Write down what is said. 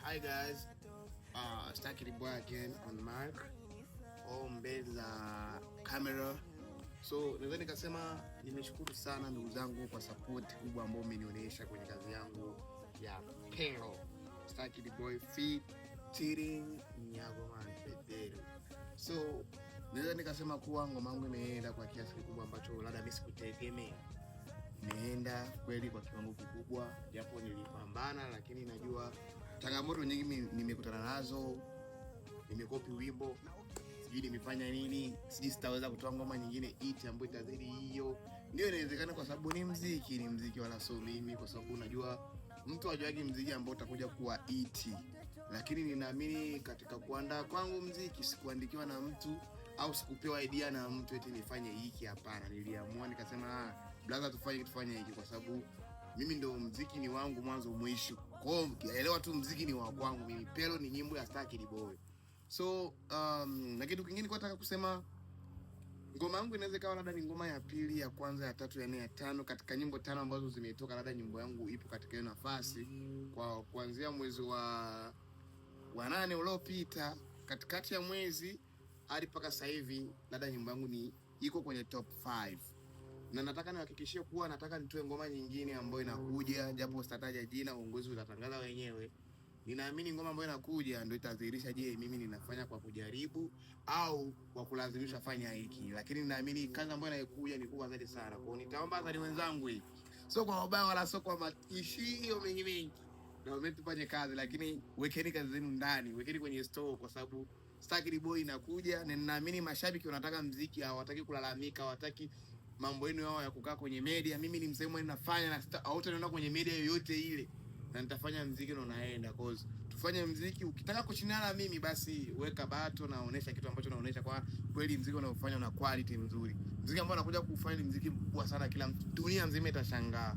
Hi guys, Stacky the boy again on mic au mbele za camera. So naweza nikasema nimeshukuru sana ndugu zangu kwa support kubwa ambayo mmenionyesha kwenye kazi yangu ya Pero. Stacky the boy featuring Nyagoman Pedero. So naweza nikasema kuwa ngoma yangu imeenda kwa kiasi kikubwa ambacho labda mimi sikutegemea. Imeenda kweli kwa kiwango kikubwa, japo nilipambana, lakini najua changamoto nyingi nimekutana nazo. Nimekopi wimbo, sijui nimefanya nini, sijui sitaweza kutoa ngoma nyingine iti ambayo itazidi hiyo. Ndio inawezekana, kwa sababu ni mziki, ni mziki wala sio mimi, kwa sababu unajua mtu hajuagi mziki ambao utakuja kuwa iti, lakini ninaamini katika kuandaa kwangu mziki sikuandikiwa na mtu au sikupewa idea na mtu eti nifanye hiki. Hapana, niliamua nikasema, ah, brother, tufanye tufanye hiki kwa sababu mimi ndo mziki ni wangu mwanzo mwisho. Kwa hiyo elewa tu mziki ni wa kwangu mimi. Pero ni nyimbo ya Stacky the Boy. So na kitu kingine nilikuwa nataka kusema, ngoma yangu inaweza ikawa labda ni ngoma ya pili, ya kwanza, ya tatu, ya nne, ya tano katika nyimbo tano ambazo zimetoka, labda nyimbo yangu ipo katika hiyo nafasi kwa kuanzia mwezi wa 8 uliopita, katikati ya mwezi hadi mpaka sasa hivi, labda nyimbo yangu ni iko kwenye top 5 na nataka nihakikishie kuwa nataka nitoe ngoma nyingine ambayo inakuja, japo sitataja jina, uongozi utatangaza wenyewe. Ninaamini ngoma ambayo inakuja ndio itadhihirisha, je, mimi ninafanya kwa kujaribu au kwa kulazimisha fanya hiki, lakini ninaamini kazi ambayo inayokuja ni kubwa zaidi sana. Kwa hiyo nitaomba wasanii wenzangu hiki, sio kwa ubaya wala sio kwa matishio mengi mengi, na tufanye kazi, lakini wekeni kazi zenu ndani, wekeni kwenye store, kwa sababu Stacky the Boy inakuja na ninaamini mashabiki wanataka mziki, hawataki kulalamika, hawataki mambo yenu yao ya kukaa kwenye media. Mimi ni msemo ninafanya na hautaniona kwenye media yoyote ile, na nitafanya mziki na unaenda cause tufanye mziki. Ukitaka kushindana na mimi, basi weka bato na onesha kitu ambacho naonesha kwa kweli mziki unaofanya una quality nzuri. Mziki ambao nakuja kufanya ni mziki mkubwa sana, kila mtu dunia nzima itashangaa.